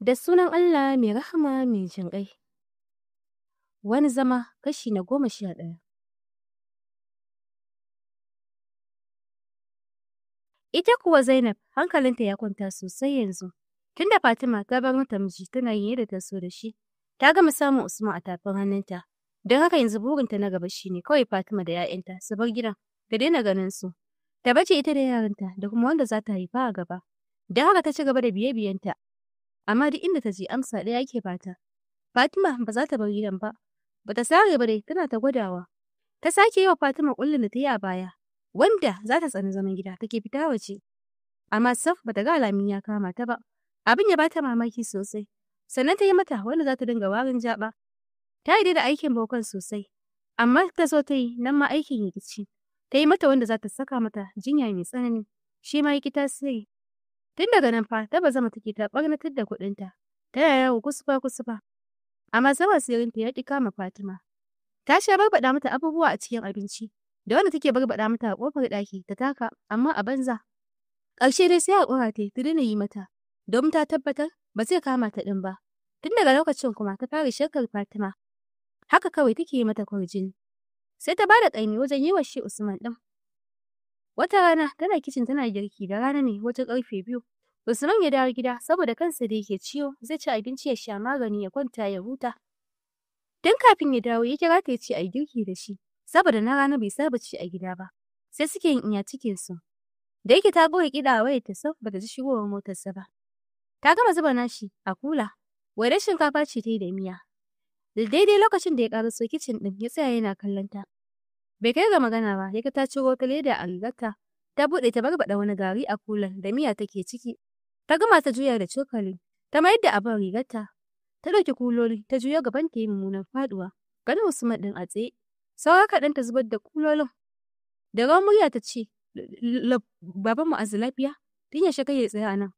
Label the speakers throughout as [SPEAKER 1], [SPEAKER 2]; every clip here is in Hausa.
[SPEAKER 1] Da sunan Allah mai rahama mai jinƙai. Wani zama kashi na 11. Ita kuwa Zainab hankalinta ya kwanta sosai yanzu. Tunda Fatima ta bar mata miji tana yin yadda ta so da shi. Ta gama samun Usman a tafin hannunta. Don haka yanzu burinta na gaba shine kawai Fatima da 'ya'yanta su bar gidan ta daina ganin su. Ta bace ita da yaranta da kuma wanda za ta haifa a gaba. Don haka ta ci gaba da biye-biyenta. Amma duk inda ta je amsa ɗaya ake bata. Fatima ba za ta bar gidan ba. Ba ta sare ba dai tana ta gwadawa. Ta sake yi wa Fatima ƙullin da ta yi a baya, wanda za ta tsani zaman gida take fita waje. Amma saf ba ta ga alamun ya kama ta ba. Abin ya bata mamaki sosai. Sannan ta yi mata wanda za ta dinga warin jaɓa. Ta yi da aikin bokan sosai. Amma ta so ta yi nan ma aikin ya ci. Ta yi mata wanda za ta saka mata jinya mai tsanani. Shi ma ya ƙi tasiri. Tun daga nan fa ta bazama take ta ɓarnatar da kuɗinta. Tana yawo kusufa kusufa. Amma sama asirinta ya ƙi kama Fatima. Ta sha barbaɗa mata abubuwa a cikin abinci, da wanda take barbaɗa mata a ƙofar ɗaki ta taka, amma a banza. Ƙarshe dai sai haƙura ta yi ta daina yi mata, domin ta tabbatar ba zai kama ta ɗin ba. Tun daga lokacin kuma ta fara shakkar Fatima. Haka kawai take yi mata kwarjini. Sai ta bada ƙaimi wajen yi wa shi Usman ɗin. Wata rana tana kicin tana girki da rana ne wajen ƙarfe 2. Usman ya dawo gida saboda kansa da yake ciwo zai ci abinci ya sha magani ya kwanta ya huta. Tun kafin ya dawo ya kira ta ya ce a yi girki da shi saboda na rana bai saba ci a gida ba. Sai suke yin iya cikin su. Da yake ta goge kiɗa a wayar ta sau bata ji shigowar motarsa ba. Ta gama zuba nashi a kula. Wainar shinkafa ce ta yi da miya. Da daidai lokacin da ya ƙaraso kicin ɗin ya tsaya yana kallon ta. Bai kai ga magana ba ya ga ta ciro wata leda a rigarta. Ta buɗe ta barbaɗa wani gari a kulan da miya take ciki. Ta gama ta juya da cokali, ta mayar da abin rigarta, ta ɗauki kuloli, ta juyo gaban ta yi mummunan faɗuwa. Ganin Usman ɗin a tsaye, saura kaɗan ta zubar da kulolin. Da rawar murya ta ce, Baban Mu'azzu lafiya? Tun yaushe kake tsaye a nan?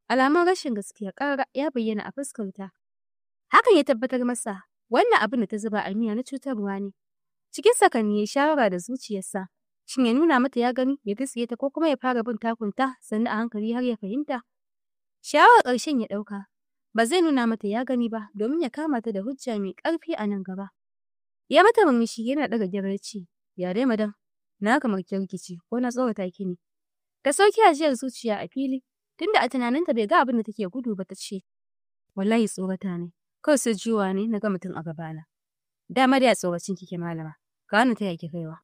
[SPEAKER 1] Alamun rashin gaskiya ƙarara ya bayyana a fuskarta. Hakan ya tabbatar masa wannan abin da ta zuba a miya na cutarwa ne. Cikin sakanni ya shawara da zuciyarsa. Shin ya nuna mata ya gani ya tsiye ta ko kuma ya fara bin takunta sannu a hankali har ya fahimta? Shawarar ƙarshen ya ɗauka, ba zai nuna mata ya gani ba domin ya kama ta da hujja mai ƙarfi a nan gaba. Ya mata murmushi yana ɗaga girar ce, ya dai madam, na kamar ki rikici ko na tsorata ki ne. Ta sauki ajiyar zuciya a fili, tunda a tunaninta bai ga abin da take gudu ba ta ce, wallahi tsorata ne, kawai sai juwa ne na ga mutum a gabana. Dama dai a tsoracin kike malama, ga wani taya ki kaiwa.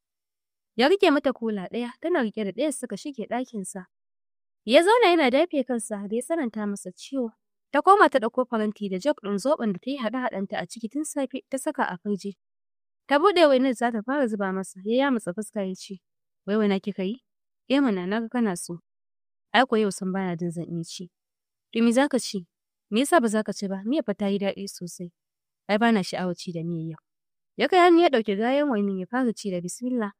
[SPEAKER 1] Ya rike mata kula ɗaya, tana rike da ɗaya suka shige ɗakinsa. Ya zauna yana dafe kansa da ya tsananta masa ciwo. Ta koma ta ɗauko faranti da jug ɗin zoɓon da ta yi haɗe-haɗenta a ciki tun safe ta saka a firji. Ta buɗe wainar za ta fara zuba masa, ya yamutsa fuska ya ce, wai waina kika yi? Eh mana na ga kana so. Ai ko yau san bana jin zan iya ci. To me za ka ci? Me yasa ba za ka ci ba? Miyar fa ta yi daɗi sosai. Ai bana sha'awar ci da miyar yau. Ya kai hannu ya ɗauki gayan wainar ya fara ci da bismillah.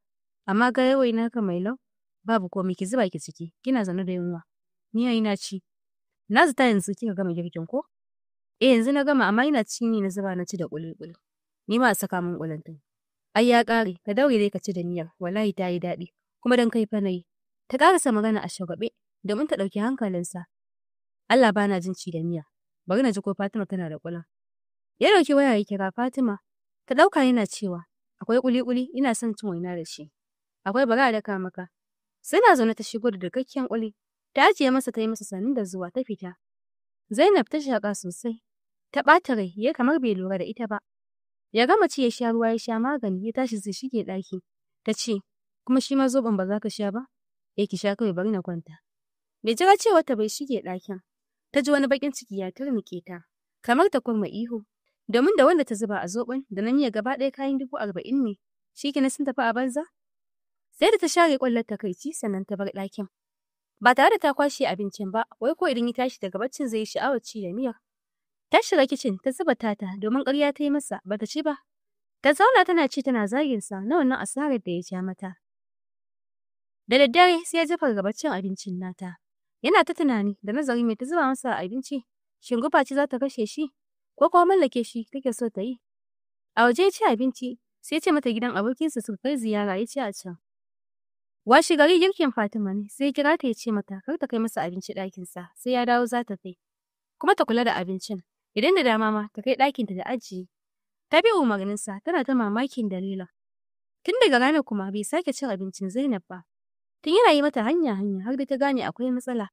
[SPEAKER 1] Amma gayan wainar ka mai lau? Babu komai ki zuba ki ciki, kina zaune da yunwa. Ni ai na ci. Na zata yanzu kika gama girkin ko? Eh yanzu na gama amma ina cikin yi na zuba na ci da ƙuli-ƙuli. Ni ma a saka min ƙulin ɗin. Ai ya ƙare, ka daure dai ka ci da miyar, wallahi ta yi daɗi, kuma dan kai fa na yi. Ta ƙarasa magana a shagwaɓe domin ta ɗauki hankalinsa. Allah bana jin ci da miya. Bari na ji ko Fatima tana da ƙulin. Ya ɗauki waya ya kira Fatima. Ta ɗauka yana cewa, akwai ƙuli-ƙuli ina son cin waina da shi. Akwai bari a daka maka. Suna zaune ta shigo da dakakken ƙuli. Ta ajiye masa ta yi masa sannu da zuwa ta fita. Zainab ta shaƙa sosai. Ta ɓata rai ya kamar bai lura da ita ba. Ya gama ci ya sha ruwa ya sha magani ya tashi zai shige ɗaki. Ta ce, kuma shi ma zoɓon ba za ka sha ba? Eh ki sha kawai bari na kwanta. Bai jira cewa ta bai shige ɗakin. Ta ji wani baƙin ciki ya turnuƙe ta. Kamar ta kurma ihu. Domin da wanda ta zuba a zoɓon da na miya gaba ɗaya kayan 40,000 ne. Shi kenan sun tafi a banza? Sai da ta share ƙwallon takaici sannan ta bar ɗakin. Ba tare da ta kwashe abincin ba, wai ko idan ya tashi daga baccin zai yi sha'awar ci da miyar. Ta shiga kicin ta zuba tata domin ƙarya ta yi masa bata ci ba. Ta zauna tana ci tana zagin sa na wannan asarar da ya ja mata. Da daddare sai ya ji fargabar cin abincin nata. Yana ta tunani da nazari mai ta zuba masa a abinci. Shin guba ce za ta kashe shi? Ko kuma mallake shi take so ta yi? A waje ya ci abinci sai ya ce mata gidan abokinsa suka kai ziyara ya ci a can. Washe gari girkin Fatima ne sai ya kira ta ya ce mata kar ta kai masa abinci ɗakinsa sai ya dawo za ta kai. Kuma ta kula da abincin. Idan da dama ma ta kai ɗakinta da ajiye. Ta bi umarninsa tana ta mamakin dalilin. Tun daga ranar kuma bai sake cin abincin Zainab ba. Tun yana yi mata hanya-hanya har dai ta gane akwai matsala.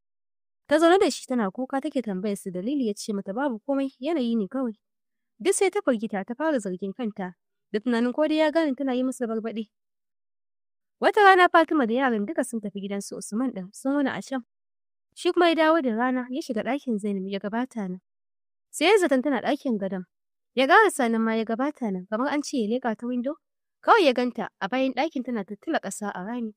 [SPEAKER 1] Ta zaune da shi tana kuka take tambayar su dalili, ya ce mata babu komai, yanayi ne kawai. Duk sai ta firgita ta fara zargin kanta da tunanin ko dai ya gane tana yi masa barbaɗi. Wata rana Fatima da yaran duka sun tafi gidan su Usman ɗin, sun wuni a can. Shi kuma ya dawo da rana ya shiga ɗakin Zainab ya gabata nan. Sai ya zaton tana ɗakin gadon. Ya ƙarasa nan ma ya gabata nan, kamar an ce ya leƙa ta windo. Kawai ya ganta a bayan ɗakin tana tattula ƙasa a rami.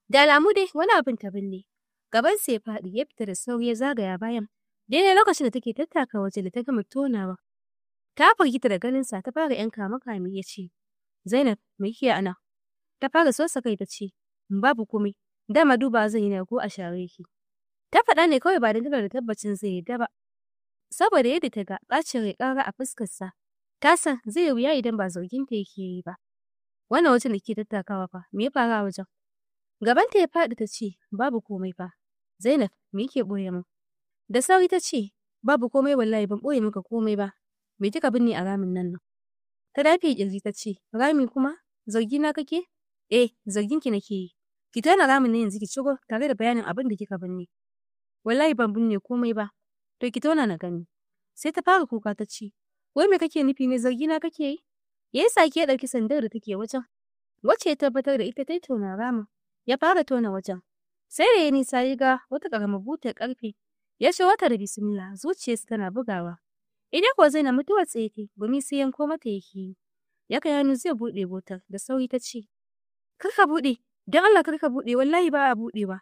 [SPEAKER 1] Da alamu dai wani abin ta binne. Gabansa ya faɗi, ya fita da sauri ya zagaya bayan. Daidai lokacin da take tattaka waje da ta gama tonawa. Ta firgita da ganinsa ta fara ‘yan kame-kame, ya ce, "Zainab, me kike a nan?" Ta fara sosa kai ta ce, "Babu komai, dama duba zan yi ne ko a share yake." Ta faɗa ne kawai ba don tana da tabbacin zai yarda ba. Saboda yadda ta ga ɓacin rai ƙarara a fuskarsa, ta san zai yi wuya idan ba zarginta yake yi ba. "Wannan wajen da kike tattakawa fa, me ya faru a wajen?" Gabanta ya faɗi ta ce, "Babu komai fa." "Zainab, me kike ɓoye min?" Da sauri ta ce, "Babu komai wallahi, ban ɓoye maka komai ba. Me kika binne a ramin nan nan?" Ta dafe ƙirji ta ce, "Rami kuma? Zargina kake?" "Eh, zargin ki nake yi. Ki tona ramin nan yanzu ki ciro tare da bayanin abin da kika binne." "Wallahi ban binne komai ba." "To ki tona na gani." Sai ta fara kuka ta ce, "Wai me kake nufi ne, zargina kake yi?" Ya yi tsaki ya ɗauki sandar da take wajen, wacce ya tabbatar da ita ta tona ramin. Ya fara tona wajen. Sai da ya nisa ya ga wata ƙaramar butar ƙarfe. Ya ciro ta da bismillah, zuciyarsa tana bugawa. Ita kuwa Zainab mutuwar tsaye ta, gumi sai yanko mata yake yi. Ya kai hannu zai buɗe butar, da sauri ta ce, "Kar ka buɗe, don Allah kar ka buɗe, wallahi ba a buɗewa."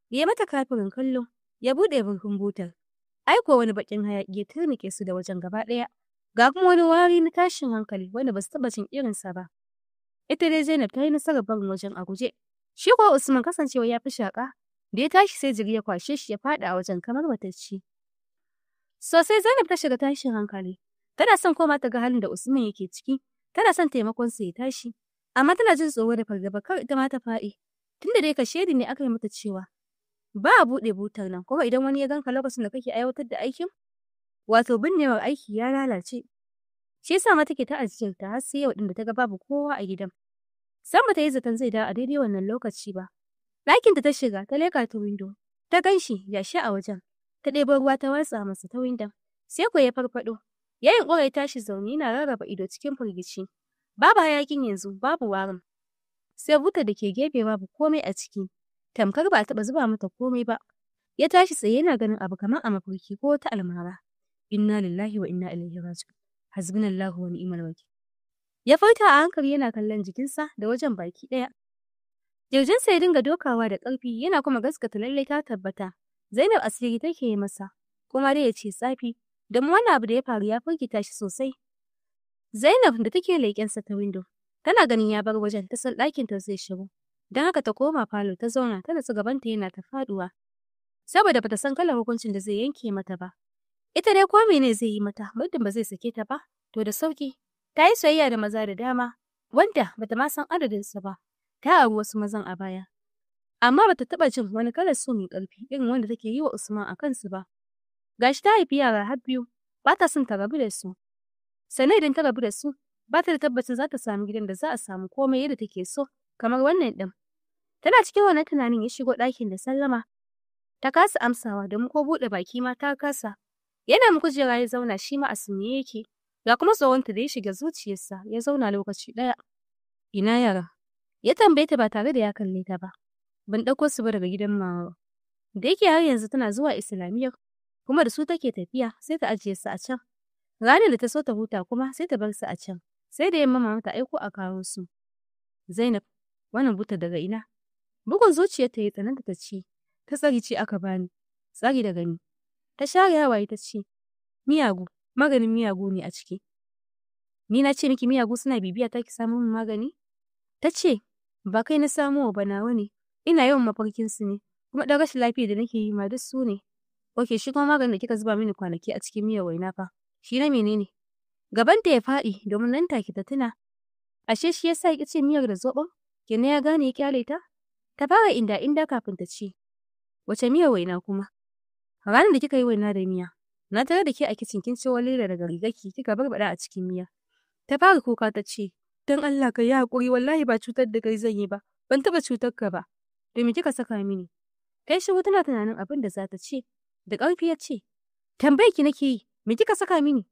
[SPEAKER 1] Ya mata kafirin kallo, ya buɗe murfin butar. Ai kuwa wani baƙin hayaƙi ya turnike su da wajen gaba ɗaya. Ga kuma wani wari na tashin hankali wanda ba su taɓa jin irinsa ba. Ita dai Zainab ta yi nasarar barin wajen a guje. Shi kuwa Usman kasancewa ya fi shaƙa, da ya tashi sai jiri ya kwashe shi ya faɗi a wajen kamar matacce. Sosai Zainab ta shiga tashin hankali. Tana son koma ta ga halin da Usman yake ciki, tana son taimakon sa ya tashi, amma tana jin tsoro da fargaba kar ita ma ta faɗi. Tunda dai kashedi ne aka yi mata cewa ba a buɗe butar nan, kuma idan wani ya ganka lokacin da kake aiwatar da aikin, wato binnewar aiki ya lalace. Shi yasa ma take ta ajiyar ta har sai yau ɗin da ta ga babu kowa a gidan. Sam bata yi zaton zai dawo a daidai wannan lokaci ba. Ɗakin ta shiga, ta leƙa ta windo, ta gan shi yashi a wajen. Ta ɗebo ruwa ta watsa masa ta windon. Sai ko ya farfaɗo. Ya yunƙura ya tashi zaune yana rarraba ido cikin firgici. Babu hayaƙin yanzu, babu warin. Sai butar da ke gefe babu komai a ciki. Tamkar ba a taɓa zuba mata komai ba. Ya tashi tsaye yana ganin abu kamar a mafarki ko wata almara. "Inna lillahi wa inna ilaihi raji'un. Hasbunallahu wa ni'mal wakil." Ya furta a hankali yana kallon jikinsa da wajen baki ɗaya. Kirjinsa ya dinga dokawa da ƙarfi yana kuma gaskata lallai ta tabbata. Zainab asiri take yi masa, kuma dai ya ce tsafi, domin wannan abu da ya faru ya firgita shi sosai. Zainab da take leƙensa ta windo, tana ganin ya bar wajen, ta san ɗakinta zai shigo. Don haka ta koma falo ta zauna, ta natsu, gabanta yana ta faɗuwa. Saboda bata san kalar hukuncin da zai yanke mata ba. Ita dai ko mene zai yi mata, muddin ba zai sake ta ba, to da sauki. Ta yi soyayya da maza da dama, wanda bata ma san adadinsu ba. Ta auri wasu mazan a baya. Amma bata taɓa jin wani kalar so mai ƙarfi irin wanda take yi wa Usman a kansu ba. Gashi ta haifi yara har biyu, ba ta son ta rabu da su. Sannan idan ta rabu da su, ba ta da tabbacin za ta samu gidan da za a samu komai yadda take so, kamar wannan ɗin. Tana cikin wannan tunanin ya shigo ɗakin da sallama. Ta kasa amsawa domin ko buɗe baki ma ta kasa. Yana mu kujera ya zauna, shi ma a sunye yake. Ga kuma tsoronta da ya shiga zuciyarsa, ya zauna lokaci ɗaya. "Ina yara?" Ya tambaye ta ba tare da ya kalle ta ba. "Ban ɗauko su ba daga gidan mama." Da yake har yanzu tana zuwa Islamiyyar, kuma da su take tafiya, sai ta ajiye su a can. Ranar da ta so ta huta kuma sai ta bar su a can. Sai da yamma mama ta aiko a kawo su. "Zainab, wannan butar daga ina?" Bugun zuciyarta ya tsananta ta ce, "Ta tsari ce aka bani." "Tsari daga ni?" Ta share hawaye ta ce, "Miyagu, maganin miyagu ne a ciki." "Ni na ce miki miyagu suna bibiya ta ki samo min magani?" Ta ce, "Ba kai na samo ba, nawa ne. Ina yawan mafarkin su ne, kuma ɗan rashin lafiya da nake yi ma duk su ne." "Ok, shi kuma maganin da kika zuba mini kwanaki a cikin miyar waina fa, shi na menene?" Gabanta ya faɗi domin nan take ta tuna. Ashe shi yasa ya ce miyar da zoɓon? Kenan ya gane ya kyale ta? Ta fara inda inda kafin ta ce, "Wace miyar waina kuma?" "Ranar da kika yi waina da miya." Na tarar da ke a kicin kin ciro leda daga rigarki kika barbaɗa a cikin miya. Ta fara kuka ta ce, Don Allah ka yi haƙuri wallahi ba cutar da kai zan yi ba, ban taɓa cutar ka ba. Domin kika saka mini. Ta yi shiru tana tunanin abin da za ta ce. Da ƙarfi ya ce, Tambayar ki nake yi, me kika saka mini?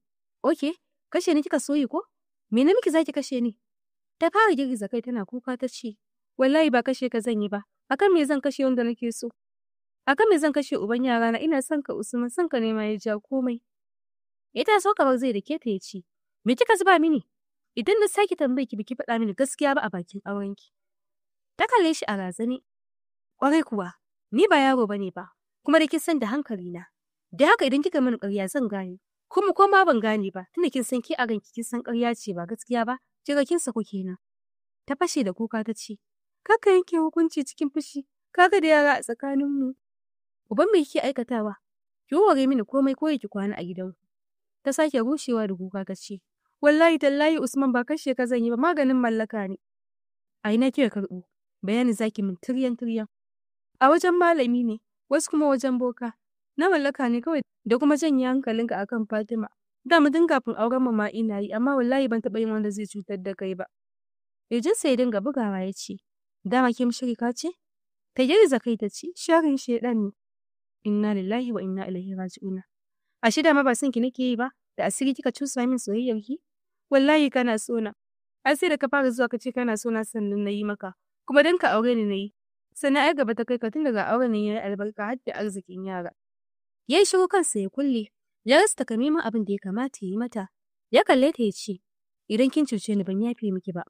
[SPEAKER 1] Ok, kashe ni kika so yi ko? Me na miki zaki kashe ni? Ta fara girgiza kai tana kuka ta ce, Wallahi ba kashe ka zan yi ba, akan me zan kashe wanda nake so? Akan me zan kashe uban yarana ina son ka Usman, son ka ne ma ya ja komai. Ya taso kamar zai dake ta ya ce, Me kika zuba mini? Idan na sake tambayar ki biki faɗa mini gaskiya ba a bakin aurenki. Ta kalle shi a razane. Ƙwarai kuwa, ni ba yaro bane ba, kuma da kin san da hankali na. Da haka idan kika mini ƙarya zan gane. Kuma ko ma ban gane ba, tunda kin san ke a ranki kin san ƙarya ce ba gaskiya ba, kika kin saku kenan. Ta fashe da kuka ta ce, Kar ka yanke hukunci cikin fushi, kaga da yara a tsakaninmu. Uban me kike aikatawa? Ki warware mini komai ko ki kwana a gidanku. Ta sake rushewa da kuka ta ce, Wallahi tallahi Usman ba kashe ka zan yi ba maganin mallaka ne. A ina kika karɓo? Bayani zaki min tiryan tiryan. A wajen malami ne, wasu kuma wajen boka. Na mallaka ne kawai da kuma janye hankalinka akan Fatima. Dama tun kafin auren mu ma ina yi, amma wallahi ban taɓa yin wanda zai cutar da kai ba. Ƙirjinsa ya dinga bugawa ya ce, Dama ke mushrika ce? Ta girgiza kai ta ce, Sharrin shaiɗan ne. Inna lillahi wa inna ilaihi raji'una. Ashe dama ba son ki nake yi ba, da asiri kika cusa min soyayyar ki? Wallahi kana so na. Ai sai da ka fara zuwa ka ce kana so na sannan na yi maka, kuma dan ka aure ni na yi. Sannan ai gaba ta kai ka tun daga auren nan ya yi albarka har da arzikin yara. Ya yi shiru kansa ya kulle, ya rasa takamaiman abin da ya kamata ya yi mata. Ya kalle ta ya ce, Idan kin cuce ni ban yafe miki ba.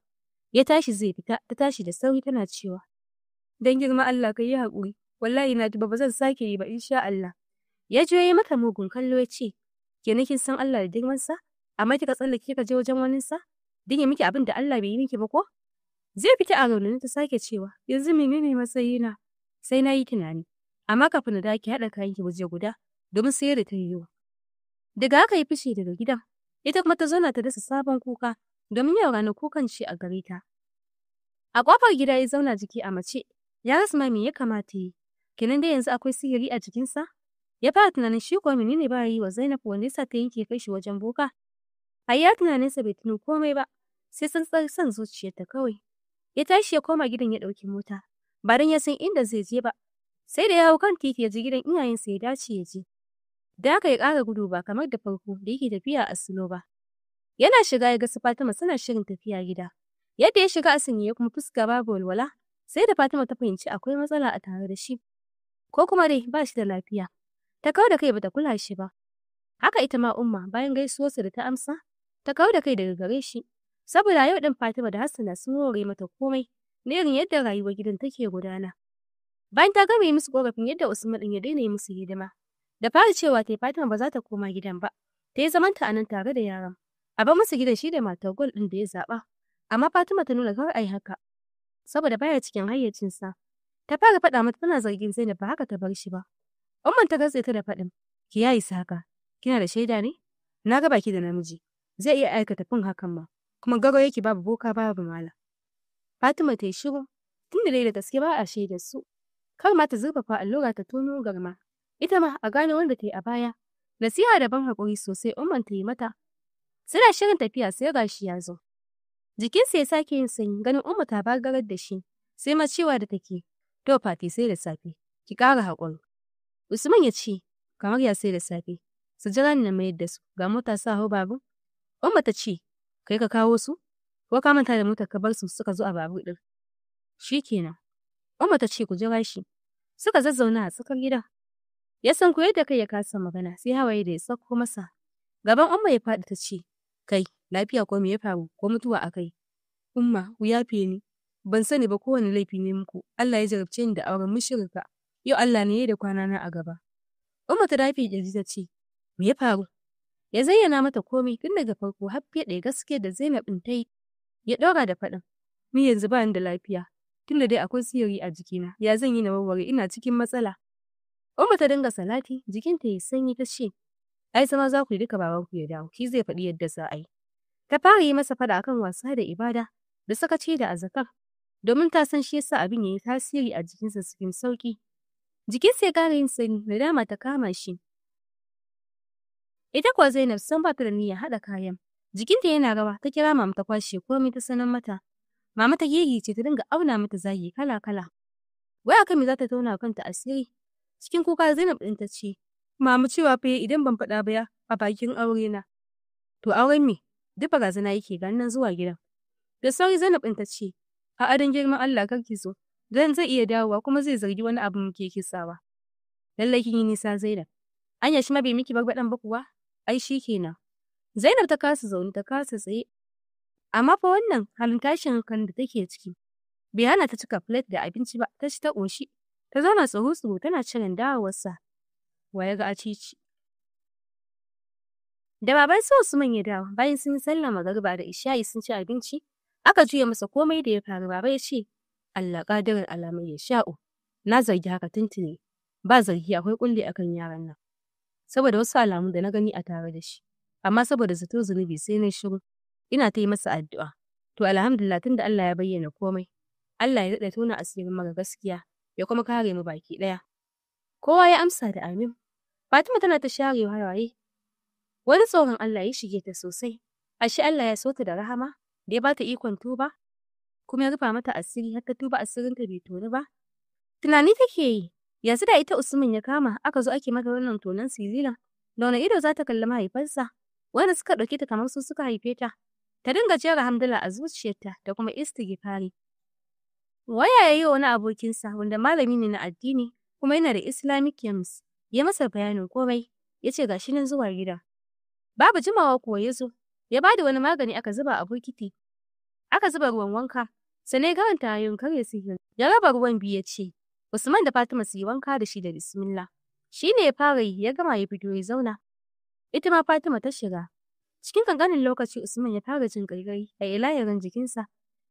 [SPEAKER 1] Ya tashi zai fita, ta tashi da sauri tana cewa, Don girma Allah ka yi haƙuri, wallahi na tuba ba zan sake yi ba insha Allah. Ya juyo ya mata mugun kallo ya ce, Kenan kin san Allah da girmansa? Amma kika tsallake kika je wajen waninsa? Din ya miki abin da Allah bai yi miki ba ko? Zai fita a raunane ta sake cewa, Yanzu menene matsayina? Sai na yi tunani. Amma kafin na dawo ki haɗa kayan ki waje guda domin sayar da ta yiwu. Daga haka ya fice daga gidan. Ita kuma ta zauna ta dasa sabon kuka domin yau ranar kukan ce a gare ta. A ƙofar gida ya zauna jiki a mace, ya rasa ma me ya kamata yi. Kenan dai yanzu akwai sihiri a jikinsa? Ya fara tunanin shi kuwa menene ba yi wa Zainab wanda yasa ta yanke kai shi wajen boka? A iya tunaninsa bai tuno komai ba, sai tsantsar son zuciyarta kawai. Ya tashi ya koma gidan ya ɗauki mota, ba don ya san inda zai je ba. Sai da ya hau kan titi ya ji gidan iyayensa ya dace ya je. Da haka ya ƙara gudu ba kamar da farko da yake tafiya a sulo ba. Yana shiga ya ga su Fatima suna shirin tafiya gida. Yadda ya shiga a sanye kuma fuska babu walwala, sai da Fatima ta fahimci akwai matsala a tare da shi. Ko kuma dai ba shi da lafiya. Ta kau da kai bata kula shi ba. Haka ita ma Umma bayan gaisuwarsa da ta amsa, ta kau da kai daga gare shi. Saboda yau ɗin Fatima da Hassana sun warware mata komai na irin yadda rayuwar gidan take gudana. Bayan ta gama yi musu ƙorafin yadda Usman ɗin ya daina yi musu hidima. Da fara cewa ta Fatima ba za ta koma gidan ba, ta yi zamanta a nan tare da yaran. A bar musu gidan shi da matar gol ɗin da ya zaɓa. Amma Fatima ta nuna kar a yi haka, saboda baya cikin hayyacinsa. Ta fara faɗa mata tana zargin Zainab ba haka ta bar shi ba. Umman ta katse ta da faɗin, ki yayi haka, kina da shaida ne? Na ga baki da namiji, zai iya aikata fin hakan ma, kuma garo yake babu boka babu malam. Fatima ta yi shiru, tun da dai da gaske ba a shaidar su. Kar ma ta zurfafa allura ta tono garma. Ita ma a gano wanda ta yi a baya. Nasiha da ban haƙuri sosai Umman ta yi mata. Suna shirin tafiya sai gashi ya zo. Jikinsa ya sake yin sanyi ganin Umma ta bagarar da shi, sai ma cewa da take, to Fati sai da safe, ki ƙara haƙuri. Usman ya ce, kamar ya sai da safe, su jira ni na mayar da su, ga mota sa hau babur. Umma ta ce, kai ka kawo su? Ko ka manta da motar ka bar su suka zo a babur ɗin? Shi kenan. Umma ta ce ku jira shi. Suka zazzauna a tsakar gidan. Ya san ko yadda kai ya kasa magana sai hawaye da ya sauko masa. Gaban Umma ya faɗi ta ce, kai, lafiya ko me ya faru ko mutuwa akai? Umma, ku yafe ni. Ban sani ba kowane laifi ne muku. Allah ya jarabce ni da auren mushrika. Yau Allah ne ya da kwana na a gaba. Umma ta dafe kirji ta ce, me ya faru? Ya zayyana mata komai tun daga farko har fiye gaskiya da Zainab ɗin ta yi. Ya ɗora da faɗin, ni yanzu ba ni da lafiya. Tunda dai akwai sihiri a jikina, ya zan yi na warware ina cikin matsala. Umma ta dinga salati, jikinta ya sanyi ta ce, ai zama za ku yi duka babanku ya dawo, shi zai faɗi yadda za a yi. Ta fara yi masa faɗa akan wasa da ibada da sakaci da azakar, domin ta san shi yasa abin ya yi tasiri a jikinsa cikin sauƙi. Jikinsa ya ƙara yin sanyi, nadama ta kama shi. Ita kuwa Zainab sam ba ta da niyyar haɗa kayan. Jikinta yana rawa ta kira mama ta kwashe komai ta sanar mata. Mama ta gigice ta dinga auna mata zagi kala-kala. Wai akan me za ta tona kanta asiri? Cikin kuka Zainab ɗin ta ce, Mama cewa fa idan ban faɗa ba a bakin aure na. To auren me? Duk barazana yake ga nan zuwa gidan. Da sauri Zainab ɗin ta ce, A'a don girman Allah kar ki zo, don zai iya dawowa kuma zai zargi wani abu muke kitsawa. Lallai kin yi nisa Zainab. Anya shi ma bai miki barbaɗan ba kuwa? Ai shi kenan. Zainab ta kasa zaune ta kasa tsaye. Amma fa wannan halin tashin hankalin da take ciki bai hana ta cika plate da abinci ba, ta ci ta ƙoshi. Ta zauna tsuru-tsuru tana jiran dawowarsa. Wa ya ga acici? Da baban su Usman ya dawo, bayan sun yi sallar magariba da isha'i sun ci abinci, aka juya masa komai da ya faru. Baba ya ce, Allah ƙadirin alamai ya sha'u. Na zargi haka tuntuni. Ba zargi akwai ƙulli akan yaran nan. Saboda wasu alamu da na gani a tare da shi. Amma saboda zato zunubi sai na shiru. Ina ta yi masa addu'a. To alhamdulillah tunda Allah ya bayyana komai. Allah ya daɗa tona asirin mara gaskiya ya kuma kare mu baki ɗaya. Kowa ya amsa da amin. Fatima tana ta share hawaye. Wani tsoron Allah ya shige ta sosai. Ashe Allah ya so ta da rahama da ya bata ikon tuba kuma ya rufa mata asiri har ta tuba asirinta bai tonu ba. Tunani take yi, yanzu da ita Usman ya kama aka zo ake mata wannan tonon siririn, da wani ido za ta kalli mahaifansa wanda suka ɗauke ta kamar su suka haife ta. Ta dinga jera hamdala a zuciyarta da kuma istighfari. Waya ya yi wa wani abokinsa wanda malami ne na addini kuma yana da Islamic chemist. Ya masa bayanin komai, ya ce gashi nan zuwa gida. Babu jimawa kuwa ya zo, ya bada wani magani aka zuba a bokiti. Aka zuba ruwan wanka, sannan ya karanta ayoyin karya sihiri. Ya raba ruwan biyu ya ce, Usman da Fatima su yi wanka da shi da bismillah. Shi ne ya fara yi, ya gama ya fito ya zauna. Ita ma Fatima ta shiga. Cikin kankanin lokaci Usman ya fara jin ƙaiƙayi a ilahirin jikinsa.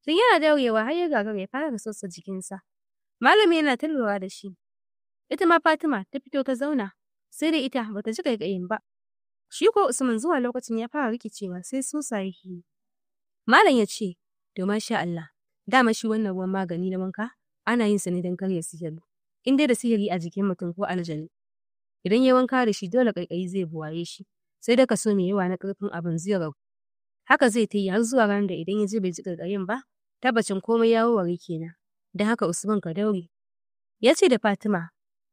[SPEAKER 1] Tun yana daurewa har ya gagara ya fara sosa jikinsa. Malami yana ta lura da shi. Ita ma Fatima ta fito ta zauna, sai dai ita bata ji ƙaiƙayin ba. Shi ko Usman zuwa lokacin ya fara rikicewa sai susa yake yi. Malam ya ce, to masha Allah, dama shi wannan ruwan magani na wanka ana yin sa ne don karya sihiri. In dai da sihiri a jikin mutum ko aljanu. Idan ya wanka da shi dole ƙaiƙayi zai buwaye shi, sai dai kaso mai yawa na ƙarfin abin zai ragu. Haka zai ta yi har zuwa ranar da idan ya ji bai ji ƙaiƙayin ba, tabbacin komai ya warware kenan. Don haka Usman ka daure. Ya ce da Fatima,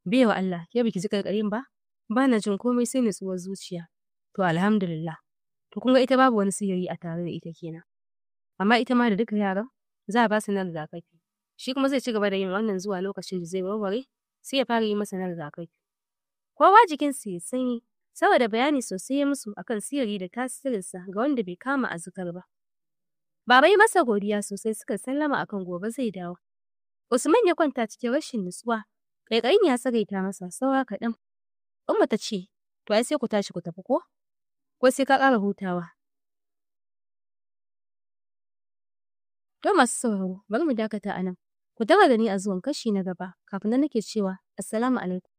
[SPEAKER 1] baiwa Allah, ke baki ji ƙaiƙayin ba? Ba na jin komai sai nutsuwar zuciya. To alhamdulillah. To kun ga ita babu wani sihiri a tare da ita kenan. Amma ita ma da duka yaran za a ba su na rigakafi. Shi kuma zai ci gaba da yin wannan zuwa lokacin da zai warware sai ya fara yi masa na rigakafi. Kowa jikinsu ya sanyi saboda bayani sosai ya musu akan sihiri da tasirinsa ga wanda bai kama azkar ba. Baba yi masa godiya sosai suka sallama akan gobe zai dawo. Usman ya kwanta cikin rashin nutsuwa. Ƙaiƙayin ya tsagaita masa saura kaɗan. Umma ta ce, to ai sai ku tashi ku tafi ko? Ko sai ka ƙara hutawa? To masu sauraro, bari mu dakata a nan. Ku tara da ni a zuwan kashi na gaba. Kafin nan nake cewa, Assalamu alaikum.